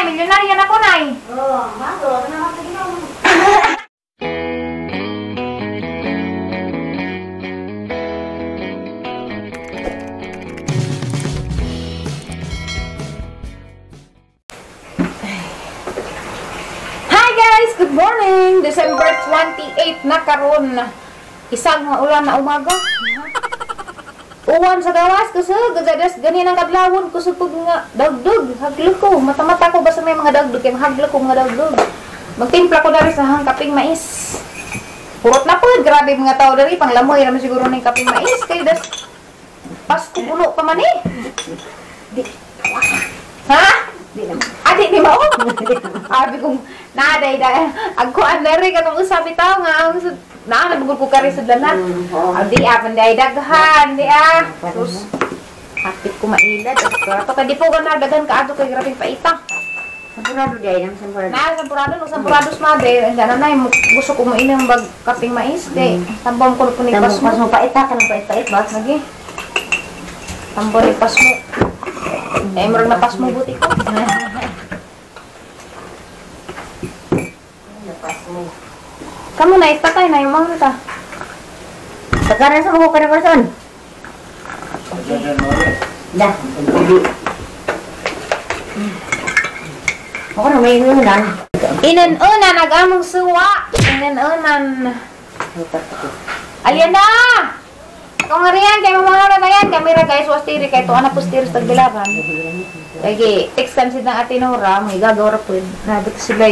Nay, milyonaryo na ko, Nay. Oh, mago na ako ginawa. Hi guys, good morning. December 28 na karon. Isang nga ulan na umaga. Uwan sa gawas kusog, gagadas gani nang kadlawon kusog pug nga dagdog, haglo ko, mata-mata ko basta may mga dagdog kay mahaglo ko mga dagdog. Magtimpla ko dari sa hang kaping mais. Purot na pod, grabe mga tao dari panglamoy ra man siguro ning kaping mais kay das Pasko puno pa man eh. Di. Ha? Di naman. Adi di mao. Abi kong naday da agkuan dari katong usa bitaw nga ang naa nabugol ko kari sa dlanan. Adi ah panday daghan di ah. Sus. Hapit ko mailad. Ato kay di po na daghan kaadto kay grabeng paita. Sampurado di ay nang sampurado. Na sampurado no sampurado madre. Anda na nay gusto ko moinom bag kaping mais di. Tambom ko ni pasmo. Pasmo paita kanang pait-pait ba? Lagi. Tambom ni pasmo. Eh murag na pasmo buti ko. Napasmo. Kamu na itatay na yung mga ta. Sakaran sa mga kada person. Dah. Ako na may inunan. Inunan ag among suwa. Inunan. Alyan na. Kung nga riyan kay mamahara na yan kamera guys was tiri kay tuan na pustiri sa tagbilaran. Lagi text time sid ng Ate Nora, mga gagaw ra pud. Nabot sila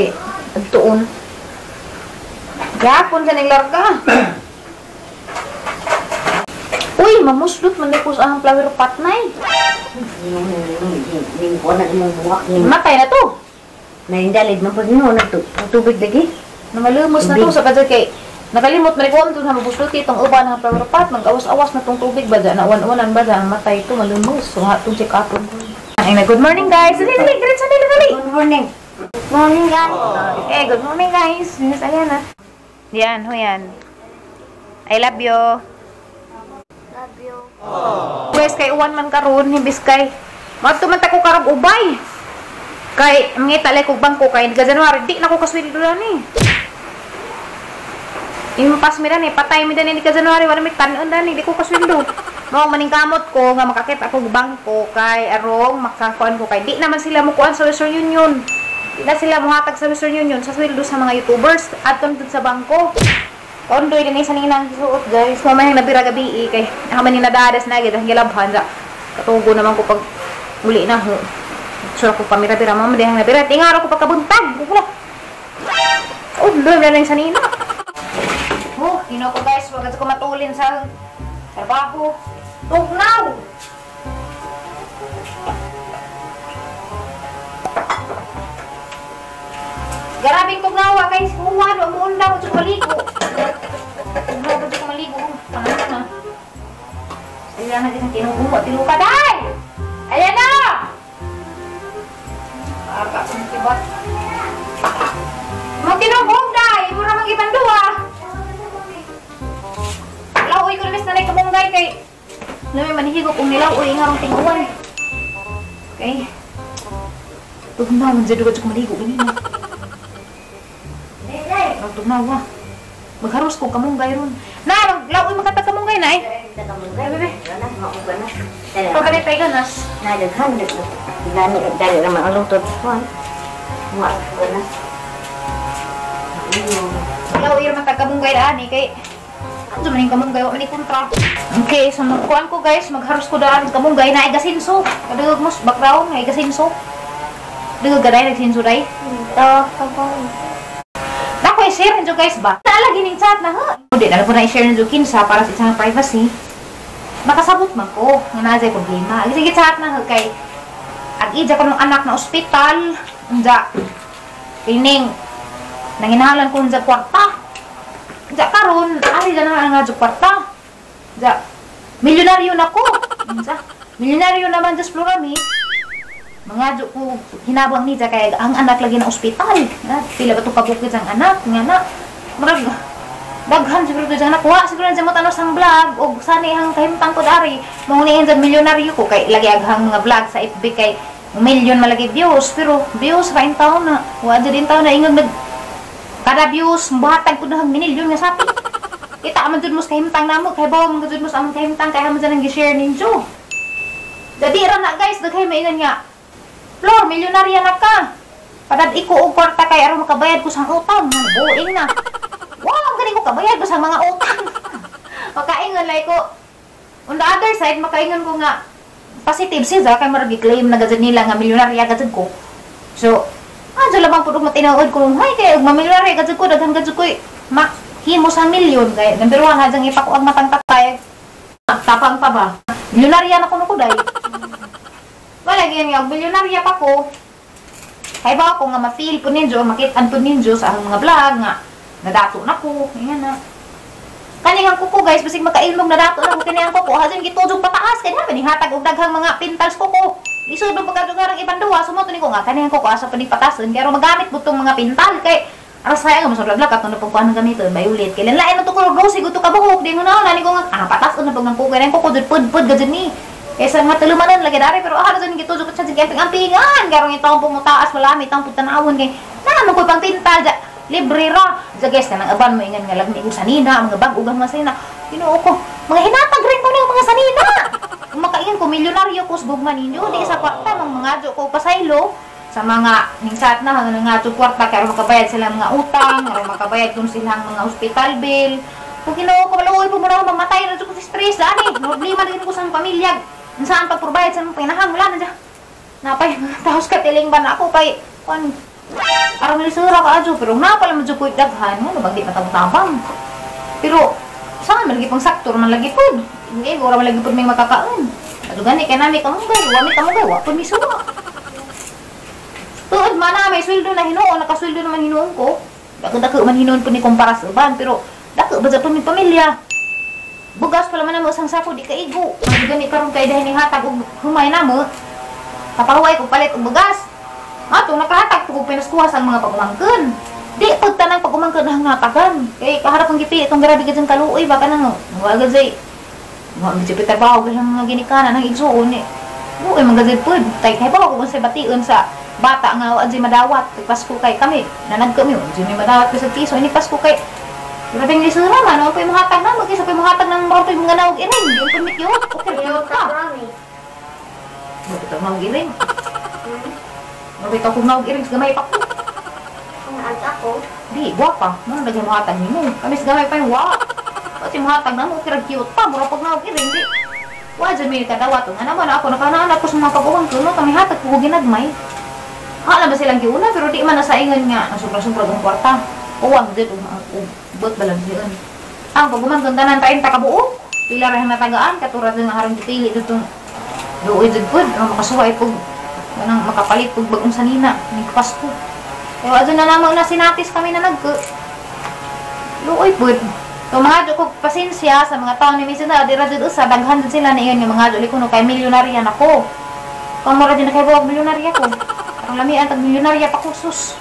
agtuon. Gapon sa ning larga. Uy, mamuslot man ko sa ahang flower pot nay. Matay na to. Naindalid man pud no tubig lagi. Namalumos na to sa kadya kay nakalimot man ko na mabuslot itong uban ng flower pot, mag-awas-awas na tong tubig ba na uwan-uwanan ba ang matay to malumos. So hatong check up. Ay, good morning guys. Dali dali, dali dali. Good morning. Good morning guys. Eh, good morning guys. Miss Aliana. Yan, ho yan. I love you. Love you. Aww. Guys, kay uwan man karon, himbis kay magtumanta ko karog ubay. Kay mangita lay kog bangko kay ga January di na ko kasweldo ni. Impas mi dani, patay mi dani ka January wala mi tan-on dani, di ko kasweldo. Mao maning kamot ko nga makakita ko bangko kay arong makakuan ko kay di naman sila mokuan sa Western Union. Di na sila muhatag sa Western Union sa sweldo sa mga YouTubers aton dud sa bangko. Kondoy din sa ninang gisuot guys. Mamay nabira gabi kay ako man ni nadadas na gid ang gilabhan sa katugo naman ko pag uli na ho. Sure ko pamira-bira mama dihang nabira tingaro ko pagkabuntag. Wala. Oh, doon na lang sa nina. Oh, ino ko guys, wag ko matulin sa trabaho. Tugnaw. Garabing tugnawa guys, huwan wa muunda ko maligo. Tugnaw ko maligo. Paano na? Ayan na din tinugo, tiluka dai. Ayan na. Aga kung tibat. Mo tinugog dai, mura mang ibanduha. Laoy ko na nay kamunggay kay nami manihigop og nilaoy nga rong tinguan. Okay. Tugnaw man jud ko maligo ganina. Tugnaw. Magharos ko kamunggay ron. Na, maglaoy makatag kamunggay na eh. Kamunggay. Bebe. Pagkali tayo ganas. Nadaghan. Dali dali naman ang lutod. Wa ganas. Laoy ra matag kamunggay daan eh kay ano man yung kamunggay, wa man ni kontra. Okay, so magkuan ko guys, magharos ko daan kamunggay na ay gasinso. Kadugog mo background ay gasinso. Dugog gaday nagsinso day. Tawag ka ba? Dako i-share nyo guys ba? Naalagi ning chat na ha. Hindi na ko na i-share nyo kinsa para sa isang privacy. Makasabot man ko nga naa jay problema. Sige chat na ha kay ag-ija ko ng anak na ospital. Unja kining nanginahalan ko unja kwarta. Unja karon ari na nga jud kwarta. Unja milyonaryo na ko. Unja milyonaryo naman just plurami. Mga jo ko hinabang niya kay ang anak lagi na ospital. Na pila ba to kabukid ang anak nga na. Murag daghan siguro to anak wa siguro na mo tanos ang vlog og sani ang kahimtang ko dari. Mao ni ang milyonaryo ko kay lagi aghang mga vlog sa FB kay Million malagi views pero views ra in taon na. Wa jud in taon na ingog nag kada views muhatag pud nahag milyon nga sapit. Kita man jud mo sa kahimtang namo kay bawo man jud mo sa among kahimtang kay man jud ang gi-share ninyo. Dadi ra na guys, daghay maingon nga Flor, milyonarya na ka. Padad iko og kwarta kay aron makabayad ko sa utang. Buing na. Wow, gani ko kabayad ko sa mga utang. Makaingon like ko. On the other side, makaingon ko nga positive siya kay murag gi-claim na gajud nila nga milyonarya gajud ko. So, adyo lamang pud og matinuod ko, hay kay og mamilyonarya gajud ko, daghan gajud ko himo sa milyon kay number 1 hadyang ipakuag matang tatay. Tapang pa ba? Milyonarya na kuno ko day. Wala gyud nga milyonarya pa ko. Kay ba ako nga ma-feel po ninyo, makit-an po ninyo sa akong mga vlog nga nadato na ko, ingan na. Kani ang kuko guys, basig makailmog nadato na ko kini ang kuko, hadyang gitudog pataas kay naman hatag og daghang mga pintals kuko. Lisod og pagkadugarang ibang duwa, sumoto ni ko nga kani ang kuko asa pa ni patason kay aron magamit butong mga pintal kay aras sayang mo sa vlog katong napagkuan ng gamiton bayulit kay lain na to ko rosy gusto ka buhok di mo na nani ko nga patason na pag ng kuko kay ang kuko jud pudpud gajud ni. Kaysa nga tulumanon lagi dari pero jud gitudog sa sige amping-ampingan karong itong pumutaas malami itong putanawon kay naa man ko pang pintal ja libre ra. Ja guys kanang aban mo ingan nga lagmi og sanina mga bag-o mga sanina. Ginoo ko mga hinatag rin ko ning mga sanina. Kung makaingon ko milyonaryo ko sa gugma ninyo di sa kwarta mang mangadyo ko pasaylo sa mga ning chat na nga ngadyo kwarta kay aron makabayad sila mga utang, aron makabayad kun silang mga hospital bill. Kung Ginoo ko maluoy po mo na mamatay na jud ko sa stress ani. Problema din ko sa pamilya. Saan pag-provide sa mga pinahang wala na dyan. Napay mga taos katiling ba na ako kay kon aron lisura ka adyo pero na pala medyo ko daghan mo bagdi matabang. Pero saan man lagi pang saktor man lagi pud. Hindi ora man lagi pud may makakaon. Adto gani kay nami kamunggay, wa mi kamunggay, wa pud mi suwa. Tuod man na may sweldo na hinuon, nakasweldo naman hinuon ko. Dako-dako man hinuon pud ni kumpara sa uban pero dako ba pud mi pamilya. Bugas pala man namo isang sako di kaigo. Ang gani karon kay dahil ni hatag og humay namo. Kapahuway ko palit og bugas. Ato nakahatag ko pinaskuha sa mga pagumangkon. Di pud tanang pagumangkon ang hatagan. Kay kaharap ang gipi itong grabe gid kaluoy baka nang wa gid say wa gid trabaho gid ang mga ginikanan ang igsuon ni. Luoy man gid pud. Tay kay ba ko sa bation sa bata nga wa jud madawat pag Pasko kay kami nanagka mi wa jud may madawat sa piso ini Pasko kay grabe ang lisura man, ano pa yung mahatag na, mag-isa pa yung mahatag ng mga mga naog iring, yung pumikiyot, okay, cute ka. Bakit ang naog iring? Bakit ako naog iring, sa gamay pa ko. Ang naag ako? Di, guwapa. Ano naging mahatag ni mo? Kami sa gamay pa yung wa. Kasi mahatag na mo, okay, cute pa, mura pag naog iring, di. Wa, dyan may kadawat. Nga naman ako, nakanaan ako sa mga pag-uwang ko, no, kami hatag ko ginagmay. Alam ba silang giuna, pero di man nasaingan nga, ang sobra-sobra ang kwarta. Uwang dyan, ubot balansiyon. Ang pagumangkon tanan 30 ka buok. Pila ra natagaan katurad nga harang gipili ditong luoy jud pud ang makasuway pug kanang makapalit pug bagong sanina ning Pasko. Pero adto na lamang na sinatis kami na nagko. Luoy pud. So mga ko pasensya sa mga tawo ni minsan na dira jud usa daghan jud sila niyon nga mga duli kuno kay milyonarya nako. Kung mura din kay buok milyonarya ko. Ang lamian tag milyonarya pa ko sus.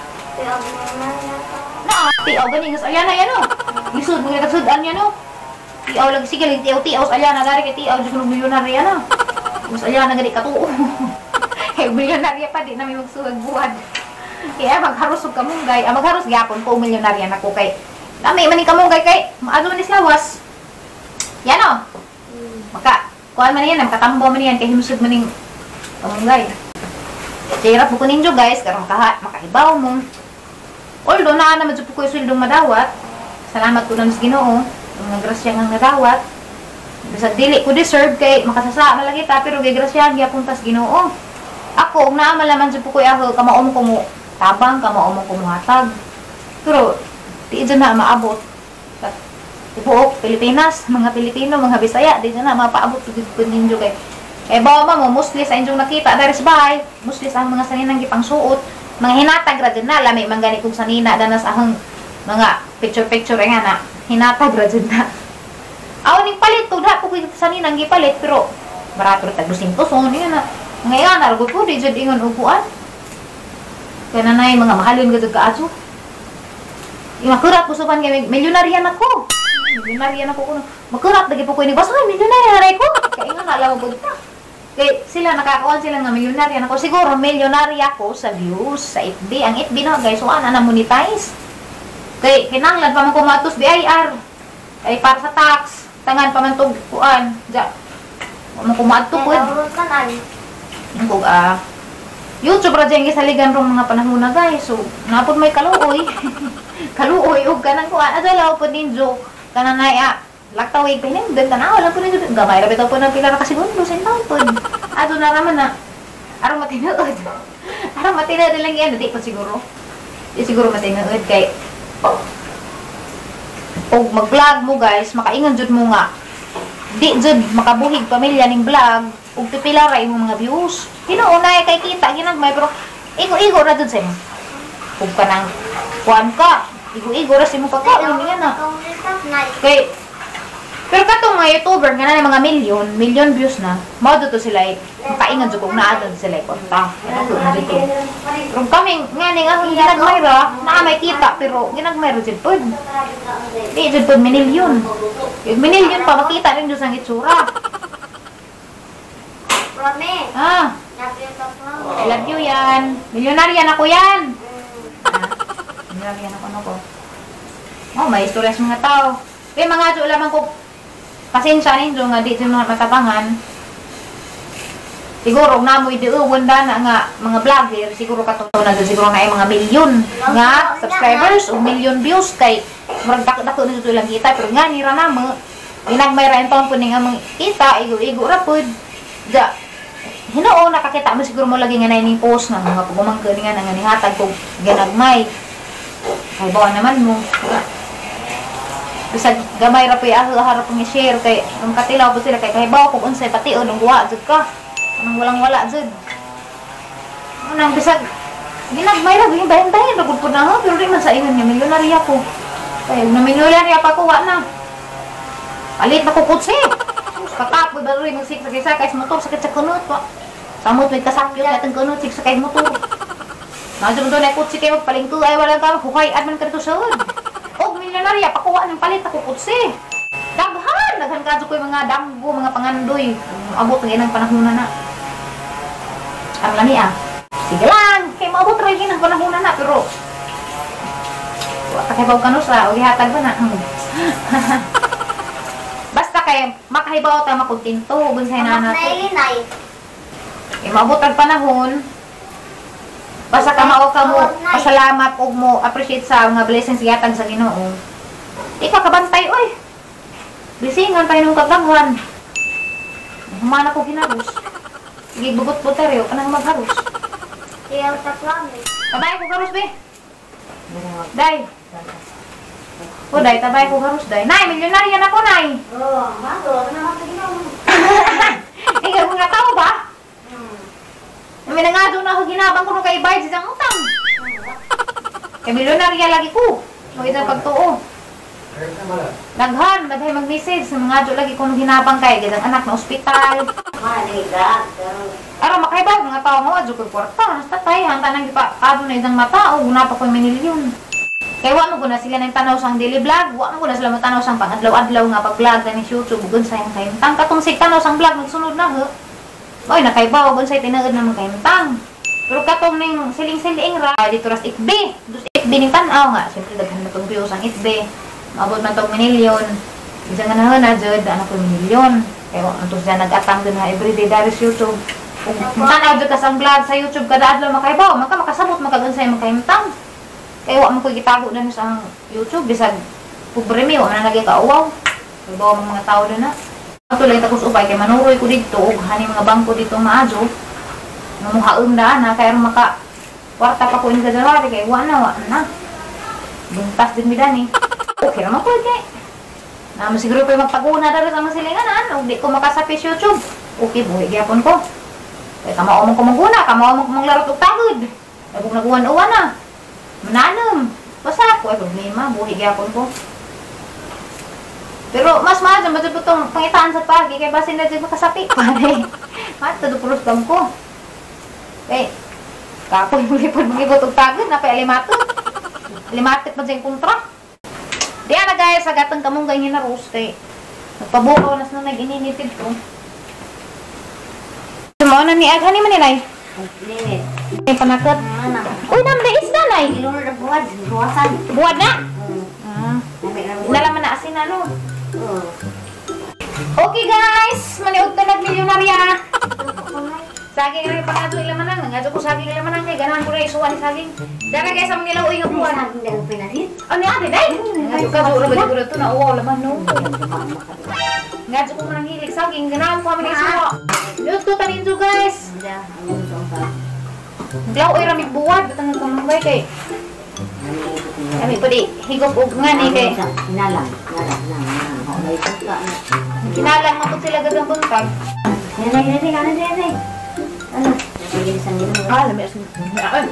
Na, tiaw gani sa Aliana yan o. Lisod mo yung sudan yan o. Tiaw lang sige lang tiaw tiaw sa Aliana dari kay tiaw jud milyonarya na. Sa Aliana gani katuo. Kay milyonarya pa di na may magsuwag buwan. Kaya magharos og kamunggay, magharos gyapon ko milyonarya nako kay lami man ni kamunggay kay maadto man ni lawas. Yan o. Maka kuan man yan, makatambo man yan kay himsod man ning kamunggay. Hirap mo ko ninyo guys karon makahibaw mo. Although naa naman jud ko sweldong madawat. Salamat ko na sa Ginoo, mga grasya nga nadawat. Bisag dili ko deserve kay makasasa man lagi ta pero gigrasyahan gyapon tas Ginoo. Ako og naa man laman jud ko aho kamaom ko mo tabang, kamaom ko mohatag. Pero di jud na maabot. Sa tibuok Pilipinas, mga Pilipino, mga Bisaya, di jud na mapaabot jud ko ninyo kay kay bawa mo muslis ang inyong nakita dari sa bahay, muslis ang mga saninang gipangsuot. Mga hinatag ra jud na lami man gani kung sanina danas ahang mga picture-picture nga na hinatag ra jud na. Aw ning palit to da ko sanina ang gipalit pero barato ra tag 200 so niya na. Ngayon na ra ko di jud ingon og kuan. Kay nanay mga mahalon gud kaaso. Imakurat ko suban kay milyonarya nako. Milyonarya nako kuno. Makurat lagi po ko ini basta milyonarya na ko. Kay ingon na alam mo ta. Kay sila nakakakuan sila nga milyonarya nako. Siguro milyonarya ko sa views sa FB. Ang FB na guys, wa na monetize. Kay kinahanglan pa man ko matos BIR. Ay para sa tax, tangan pa man tog kuan. Ja. Wa man ko maadto pud. Kung YouTube ra jay gisaligan rong mga panahon na guys. So napod may kaluoy. Kaluoy og kanang kuan. Adlaw pod ninjo kanang nay laktawig pahinimdon tanaw lang po ninyo. Gamay ra bitaw po ng pila ra ka segundo sa taon po. Ato na raman na aron matinuod. Aron matinuod lang yan, di po siguro. Di siguro matinuod kay og mag-vlog mo guys, makaingon jud mo nga di jud makabuhig pamilya ning vlog ug pipila ra imong mga views. Hinuon kay kita ginagmay pero igo-igo ra jud sa imo. Ug kanang kuan ka, igo-igo ra sa imong pagkaon nga na. Kay pero katong mga YouTuber nga na mga million, million views na, mao to sila eh, makaingan jud kung naa jud sila kwarta. Pero kami nga ning ahong ginagmay ra, naa may kita pero ginagmay ra jud pud. Di jud pud minilyon. Yung minilyon pa makita rin jud sa itsura. Ah. I love you yan. Milyonarya na ko yan. Milyonarya na ko na ko. Oh, may istorya sa mga tao. Kaya mga adyo lamang ko pasensya ninyo nga di mga matabangan. Siguro namoy diuwan na nga mga vlogger siguro katong na siguro na ay mga milyon nga subscribers o million views kay murag dako na jud ilang kita pero nga ni ra namo ginagmay ra inton pud ning among kita igo-igo ra pud. Ja hinuon nakakita mo siguro mo lagi nga nay ning post nga mga pagumangkon nga nga nihatag kog ginagmay. Kay bawa naman mo. Bisag gamay ra puy aho harap ng share kay ang katilaw po sila kay kahibaw kung unsay pation ug wa jud ka. Anong walang wala jud. Anang bisag ginagmay ra gyud bahin-bahin ra gud pud na ho pero di man sa ingon nga milyonarya ko. Kay na milyonarya pa ko wa na. Palit na ko kotse. Katapoy ba rin magsik-sakay sa motor sakit sa kunot wa. Samot may kasakyo atong kunot siksakay motor. Nadto mo na kotse kay magpalingko ay wala ka hukay ad man kadto sa ud. Og milyonarya pakuha ng palit ako kotse. Daghan, daghan kadto koy mga damgo, mga pangandoy. Abot ang inang panahon na. Ang lami ah. Sige lang, kay maabot ra gyud ang panahon na pero wa ta kay baw kanusa og gihatag ba na. Basta kay makahibaw ta makontento ug unsay na nato. Kay maabot ang panahon. Basta ka mao ka mo pasalamat og mo appreciate sa mga blessings gihatag sa Ginoo. Di ka kabantay oy. Bisingan tayo nung kagdaghan. Humana ko ginarus. Gibugot-bugot tayo kanang magharus. Tabay ko harus be. Day. O day, tabay ko harus day. Nay, milyonarya na ko nay. Oh, mago na ako Ginoo. Ikaw mga tao ba? May nangado na ako ginabang ko nung kay bayad sa utang. Kay milyonarya lagi ko. Magita pagtuo. Daghan, daghay mag-message sa mga adyo lagi ko nung hinabang kay gidang anak na ospital. Aron makahibaw mga tao mo adyo koy kwarta, hasta tay hangta nang gipa adto na isang mata o guna pa koy minilyon. Kay wa mo guna sila nang tanaw sang daily vlog, wa mo guna sila motanaw sang pang-adlaw-adlaw nga pag-vlog ni YouTube ug unsay ang kahimtang katong sig tanaw sang vlog magsunod na ho. Oy nakaibaw ug unsay tinuod na mga kahimtang. Pero katong ning siling-siling ra dito ras FB, dus FB ning tan-aw nga siyempre daghan na tong views ang FB. Maabot man tong minilyon. Isa nga na jud ana ko minilyon. Kay wa man to siya nag-atang din ha everyday dari sa YouTube. Ug tan-aw jud ka sa vlog sa YouTube kada adlaw makaibaw, man ka makasabot makag unsay makahimtang. Kay wa man ko gitago na sa YouTube bisag pobre mi wa man lagi kauwaw. Kaibaw ang mga tao din na. Tulay ta kus ubay kay manuroy ko didto ug hani mga bangko dito maadyo. Mamuhaon na na kay aron maka kwarta pa ko in January kay wa na wa na. Buntas din mi dani. Okay naman ko kay. Na siguro pa magpaguna daro sa mga silinganan ug di ko makasapi sa YouTube. Okay buhi gyapon ko. Kay kamao man ko maguna, kamao man ko maglarot og tagod. Ay kung naguwan-uwan na. Mananom. Basta ako ay problema, buhi gyapon ko. Pero mas mahal naman jud itong pangitaan sa pagi kay basin na jud makasapi. Pare. Matod pulos bangko. Kay kapoy mo lipod mangibot og tagod na pay alimatot. Alimatot man jud kontra. Di ana guys, sa gatang kamunggay hinaros kay nagpabukaw nas na nag-ininitid ko. Mao na ni agani man ni nay. Linis. May panakot. Ano? Uy, nam na isda nay. Iluro na buwad. Buwasan. Buwad na. Ah. Lami na buwad. Nalaman na asin ano. Oo. Okay guys, maniud ta nagmilyonarya. Saging rin pangadto ilamanang, ngadto ko saging ilamanang kay ganahan ko na isuwa ni saging. Dara guys, ang nilaw nga buwan. Saging na ang pinalit. Ano ni ate day? Ngadto ka juro ba juro to na uwaw laman no. Ngadto ko man ang hilig saging, ganahan ko kami na isuwa. Luto ta ninyo guys. Hindi, ang gusto ko pa. Glaw oy ramig buwad batang kamanggay kay. Kami pwede higop og nga ni kay. Hinalang, hinalang, hinalang. Ako may suka. Kinalang man pud sila gagang buntag. Nanay, nanay, nanay, nanay. Ano? Nagigilisan din mo. Ah, lami asin. Ay.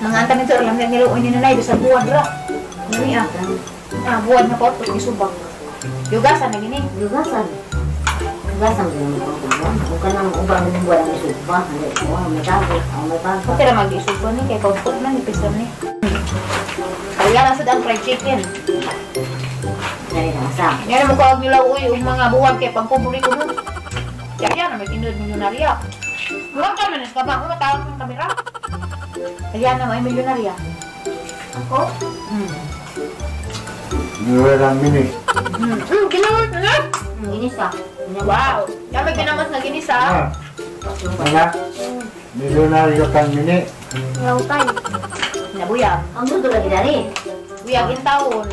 Mga anta nito alam na niluoy ni nanay bisag buwad ra. Lami ah. Ah, buwad na po isubak. Yugasan na gini. Lugasan. Lugasan din mo. Huwag ka nang ubang buwan ng supa. Hindi, oh, may bago. Oh, may bago. Okay ra mag-isubak ni kay kaupot na nipis ra ni. Kaya na sad ang fried chicken. Dali na sa. Nga mo kaog nilauoy og mga buwad kay pangpobre ko nun. Kaya na may tinud milyonarya. Murag ka man ka ba? Ako matawag ng kamera. Kaya na may milyonarya. Ako? Nuera mini. Ginamot na. Ginisa. Wow. Kaya may ginamot na ginisa. Ah, mga milyonaryo kang mini. Ngaw tayo. Nabuyag. Ang dudo lagi dari. Buyag in taon.